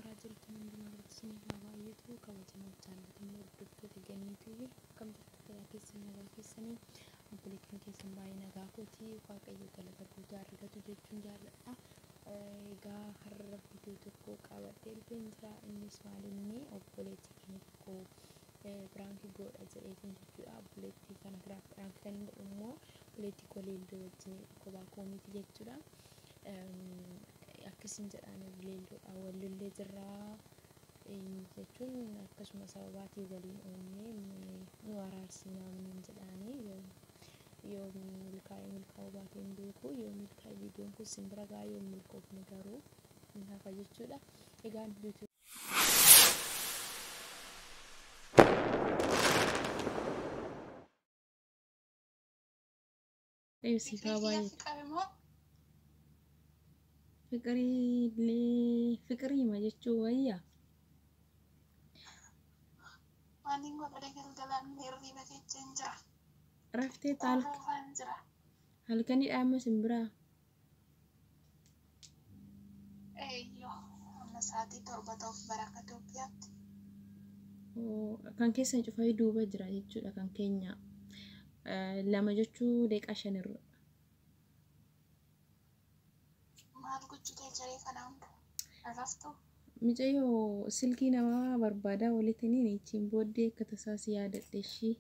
Karaa jirtan hundumaa irratti isiniif haa baay'atu. Kabajamoo jaallatamoo hordoftoota Ganniitii akkam jirtu, fayyaa keessan, nagaa keessanii? Obboleettiin keessan baay'ee nagaa kooti. Waaqayyo galata guutuu argatu jechuun jaalladha. Egaa har'a viidiyoo tokko qabadhee dhufeen jira. Innis maal, inni obboleettii keenya tokko prank godha jedheetiin jechuudha. Obboleettii kana prank kan godhu immoo obboleettii koo Leelloo wajjin, kophaa koo miti jechuudha. Akkasiin jedhaan, Leelloodhaan wal lollee jirraa jechuun akkasuma sababaatii waliin uumnee nu araarsinaa jedhaanii, yoo milkaa'ee milkaa'uu baatee hin beeku. Yoo milkaa'e viidiyoon kun sin bira ga'a, yoo milkoofne garuu hin hafa jechuudha. Egaan Siifaa baay'ee fiqirii fiqiriima jechuu wayyaa. Waan hin godhale, galgalaan hirriba keessa hin jira. Raftee Quufaan jira. Halkanii dhaama simbiraa. Eeyyoo, amma sa'aatii 7 ta'uuf baraka Itoophiyaatti. Kan keessan cufee duuba jira jechuudha, kan keenya 2 jechuu daqiiqaa 5 irra. Maal gochuu jiree kana hunda? Raftuu? Mucayyoo silkii namaa barbaadaa walitti ittiin booddee akka tasaa si yaadadhe. Ishii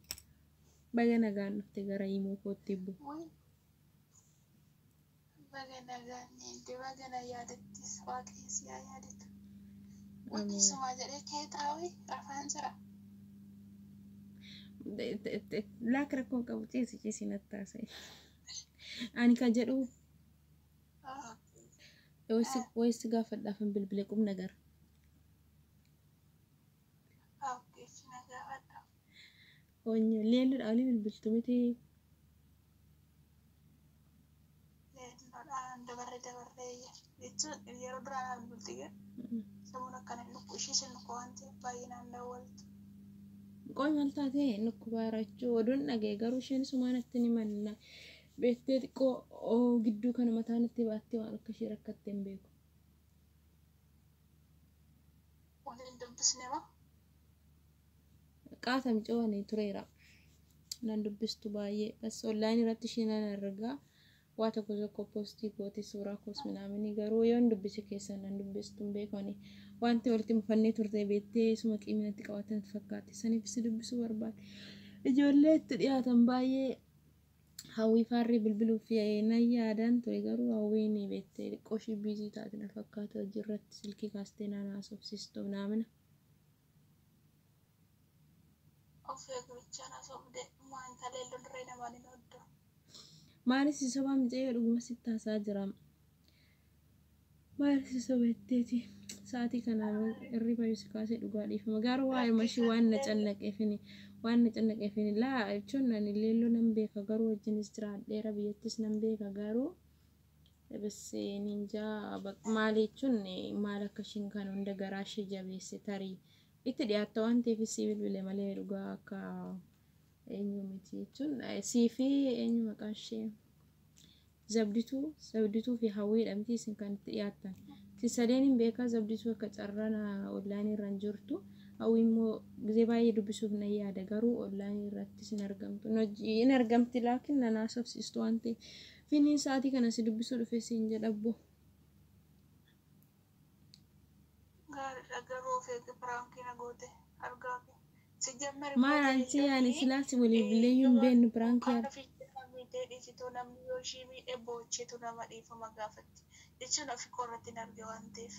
baga nagaan dhufte gara himoo kootti bu. Baga nagaan eegde, baga na yaadattis, waaqayyo si haa yaadatu. Wanti sumaa jedhee kee taa'u rafaan jira. Laak rakkoon qabu, ciisi ciisi natti taasise. Ani kan jedhu wayisi gaafadhaaf hin bilbile qubna gara. Na gaafadha. Leelloodha olii bilbiltu miti. Leelloodhaan dabarree dabarree jechuun yeroo duraan bilbilti garuu samuun akkana lukku ishee sin lukku waan ta'eef baay'inaan dawwaltu. Qoy, maal taatee nukkubaarachuu oduun dhagee garuu isheen sumaan natti ni manna. Beektee xiqqoo gidduu kana mataa natti baattee waan akka ishee rakkatte hin beeku. Waliin dubbisne moo? Qaata micoowwan tureera. Nan dubbistu baay'ee. Bas online irratti ishee nan argaa. Waa tokko tokko post gooti, suuraa koos minaamini, garuu yoon dubbise keessan nan dubbistu hin beeku ani. Wanti walitti mufannee turte beektee suma qiminatti qabatan natti fakkaate. Saniif si dubbisuu barbaade. Ijoollee itti dhiyaatan baay'ee Hawwii faarree bilbiluuf nan yaadaan ture, garuu Hawwiin beektee xiqqoo ishii busy taate na fakkaata, hojii irratti silkii kaastee naan haasofsiistu naamina. Of eegu bichaan haasofde maan leelloon dirree namaan hin ooddu. Maalis si sobaa mucayyoo, dhuguma sitti haasaa jira. Maalis si soba jetteeti? Sa'aatii kana hirriba yoo si kaasee dhugaa dhiifama. Garuu waa'ee mashii waan na cannaqeefini, waan na cannaqeefini laa jechuun ani Leelloo nan beeka, garuu wajjinis jiraadheera, biyyattis nan beeka, garuu bas ninjaa maal jechuun maal akka ishiin kan hunda garaa ishee jabeesse tarii itti dhiyaatta waan ta'eef si bilbile malee dhugaa akka eenyu miti jechuun sii fi eenyu maqaan ishee Zabdituu, Zabdituu fi Hawwiidha miti isin kan itti dhiyaattan? Isin sadeen hin beekaa. Zabdituu akka carraan online irra hin jirtu. Hawwii immoo gizee baay'ee dubbisuuf nan yaada, garuu online irrattis hin argamtu. Hin argamti laakiin nan haasofsiistu waan ta'eef. Finiin sa'aatii kana si dubbisuu dhufe siin jedha abbo. Gaariidha, garuu of eegi, prank na goote argaa kee. Si jammari. Maal ansi ani silaas walii bileeyyuu hin beeknu prank. Kan ofii miidhee dhiisituu, namni yoo ishii miidhee boocheetu nama dhiifama gaafatti. Jechuun ofii koo irratti hin arge waan ta'eef.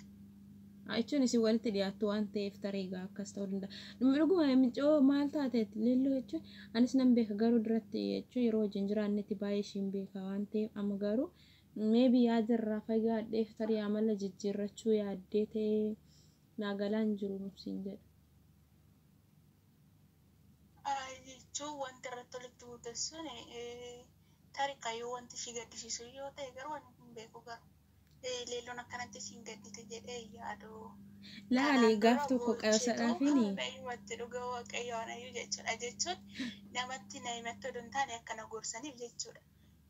Jechuun isin walitti dhiyaattu waan ta'eef tarii egaa akkas ta'uu danda'a. Dhuguma micoo maal taateet Leelloo jechuun anis nan beeka, garuu duratti jechuun yeroo wajjin jiraannetti baay'ee ishiin beeka waan ta'eef, amma garuu maybe yaada irraa fagaadheef tarii amala jijjiirrachuu yaaddee ta'ee naa galaan jiru siin jedha. Jechuun wanti irratti walitti buute sun tarii kayyoo wanti ishii gaddisiisu yoo ta'e garuu ani hin beeku, garuu Leelloon akkanatti ishiin gaddite jedhee yaadu. Laali, gaaf tokko qasadhaafini. Na himatti, dhuga Waaqayyo anayyuu jechuudha, jechuun namatti na himatti oduu hin taane akkana gorsaniif jechuudha.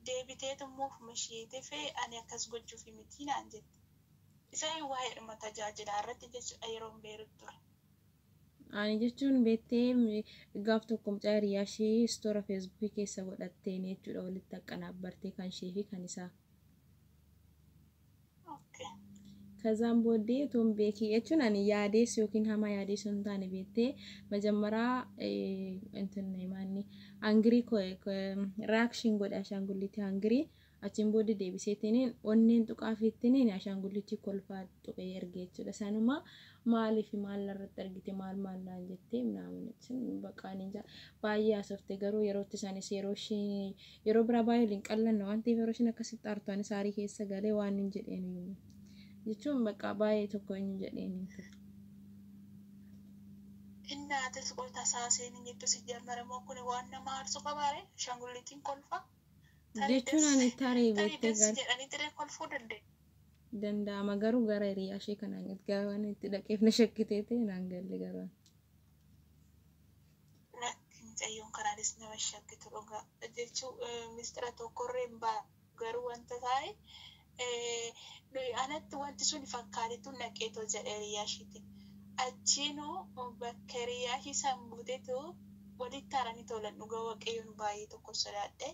Deebiteetu immoo ofuma isheetiif ani akkas gochuuf miti naan jette. Isaan waa'eedhuma tajaajilaa irratti jechuudha yeroo Beerut ture. Ani jechuun beektee gaaf tokko mucaa hiriyaa ishee istoora feesbuukii keessa godhatteen jechuudha walitti aqqanaabbartee kan ishee fi kan isaa. Okay. Kazaan booddee otoon beekii jechuun ani yaadees yookiin hamaa yaadees hin taane beektee majammaraa እንትን maanni angirii reaction godhe ashaangulliitii angirii achiin booddee deebiseetiniin onneen tuqaafiittiniin ashaangulliitii kolfaa tuqee erge jechuudha. Sanuma maaliif maal irratti argite maal maal naan jettee ምናምን jechuun bakka ani baay'ee haasofte garuu yerootti isaanis yeroo isheen yeroo biraa baay'ee waliin qallanna waan ta'eef yeroo isheen akkasitti aartu anis aarii keessa galee waan hin jedheen jechuun bakka baay'ee tokko hin jedheen. Innaatis qoy tasaaseen jettu si jammare moo kun waan nama aarsu qabaare ashaangulliitiin kolfa. Jechuun ani tarii Tarii beektee das gara jedhanii tiree kolfuu danda'e. Danda'ama garuu gara hiriyaa ishee kanaan waan itti dhaqeef na shakkitee ta'e naan galle garuu. Lakki mucayyoon kanaanis nama shakkitu dhugaa jechuun mistira tokkorree hin baa garuu wanta taa'e nuyi anatti wanti sun fakkaatetu naqeetoo jedhe hiriyaa isheetti. Achiinuu bakka hiriyaa ishee san buuteetu walitti haaranii tolan dhugaa waaqayyoon baay'ee tokko sodaadhe.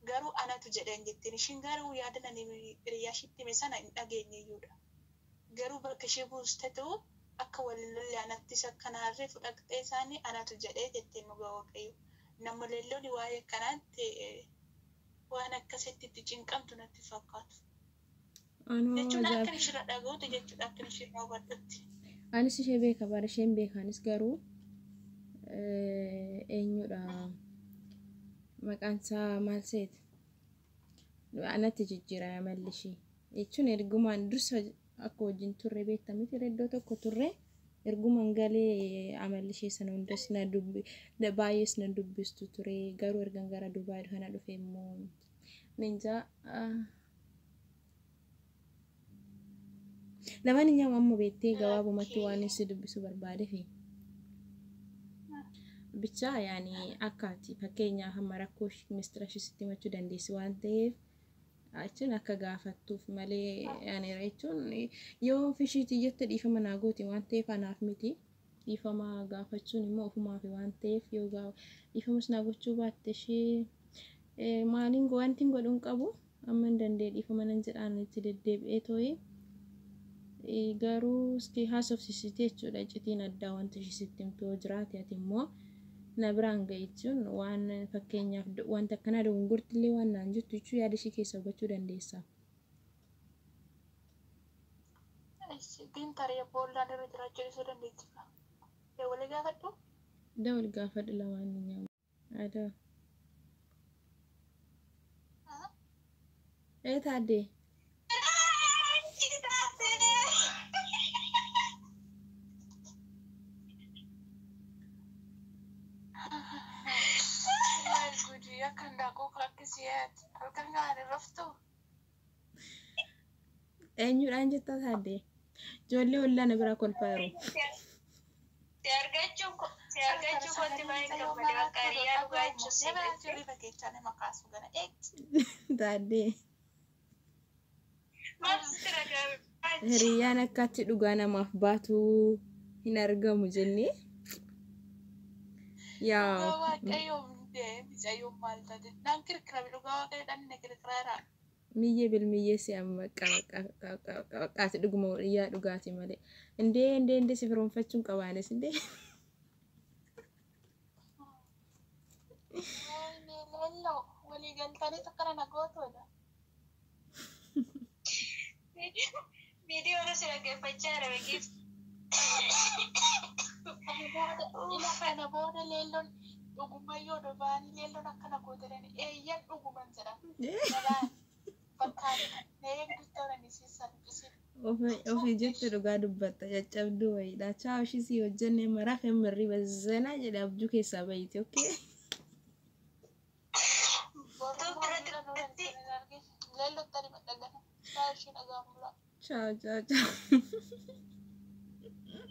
Garuu anatu jedheen jettiin ishiin garuu yaada nani hiriyaa isheetti hime sana hin dhageenye iyyuudha. Garuu bakka ishee buustetu akka wal lolle anattis akka naarree fudhattee isaanii anatu jedhee jettiin dhugaa waaqayyo. Nama leelloon waa'ee akkanaatti waan akkasitti itti cinqamtu natti fakkaatu. Anoo Jechuun ajaa'ib. akka ishirra dhaga'uuti jechuudha akka ishirra hubadhutti. Anis ishee beeka bara isheen beekaanis garuu eenyudha maqaan isaa maal seeti anatti jijjiirame amalli ishee jechuun ergumaan dursa akka wajjin turre beektamiti iddoo tokko turre ergumaan galee amalli ishee sana hundas na dubbi baay'ees na dubbistu ture garuu ergan gara Dubaay kana dhufe immoo ninjaa lamaan nyaama amma beektee gabaabumatti waan Lakkii. si dubbisuu barbaadefi. Bicha yaani akkaati fakkeenyaaf hamma rakkoo mistira ishee sitti himachuu dandeessi waan ta'eef jechuun akka gaafattuuf malee yaani jechuun yoo ofishiitii jette dhiifama naa gooti waan ta'eef anaaf miti dhiifama gaafachuun immoo ofumaaf waan ta'eef yoo dhiifamas naa gochuu baatte ishee maaliin wanti hin godhuun qabu amma hin danda'e dhiifama nan jedhaan itti deddeebi'ee too'ee garuu haasofsiisite jechuudha iccitiin addaa wanti ishee sitti himtu yoo jiraate ati immoo na biraan ga'i jechuun waan fakkeenyaaf wanta akkanaa dogongortillee waan naan jettu jechuu yaada ishee keessa hubachuu dandeessa. Gin tarii boollaan irra jiraachuu dhiisuu dandeechi. Walii gaafadhu. Dawal gaafadhu lamaan ni nyaamu. Adaa. Ee taaddee. Maal gudii akka handaaqoo akkasii yaad halkan gaarii raftu. Eenyudhaan jettaa taaddee? Ijoollee ollaa na biraa kolfaa jiru. Si argachuu si argachuu kootti baay'ee gammade bakka hiriyaa dhugaa jechuun si Taaddee. Maaltu sitti dhaga'ame? Hiriyyaan akkatti dhugaa namaaf baatu hin argamu jennee. Yaa Dhugaa waaqayyoon mucayyoon maal taate naan kirkirame dhugaa waaqayyo dhanne kirkiraara. Miyyee bilmiyyee si amma qaqqaati dhuguma hiriyaa dhugaati malee. Indee indee indee si firoonfachuun qabaanis indee. Leelloo walii galtanii akkana na gootoodha. Viidiyoon si dhaggeeffachaa jira beekif. Kana booda leelloon dhugumayyoo dhubaanii leelloon akkana gootelani eeyyan dhuguman jedhan. Dabaan bakkaan eegdutti si salphisin. Ofii jettu dhugaa dubbatta caccabduu wayiidha. Chaa ishii si hojjenne maraaf hin mirri bazzanaa jedhe abjuu keessaa bayite okay. Leellotti ani madhagana. Chaa ishii dhagaa mul'a. Chaa chaa chaa.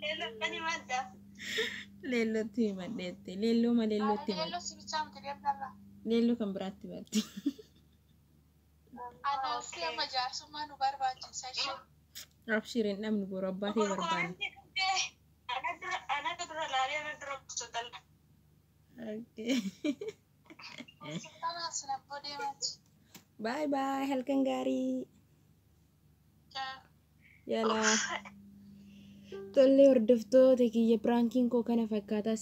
Leelloon ni madda. Leellootti himadheette. Leelloo ma leellootti himadhe. Leelloo si bichaa miti deemnarra. Leelloo kan biraatti himadhe. Anaaf amma jaarsummaa nu barbaachisa ishee. Abshir hin dhabnu boru abbaa ta'e barbaanna. Koomentii dhuftee anatu dura laalee ana dura gosoota. Okay. Kanaaf sin abboo deemaati. Bye bye halkan gaarii. Ciao. Yalaa. Tollee hordoftoota kiyya piraankiin koo kana fakkaataa.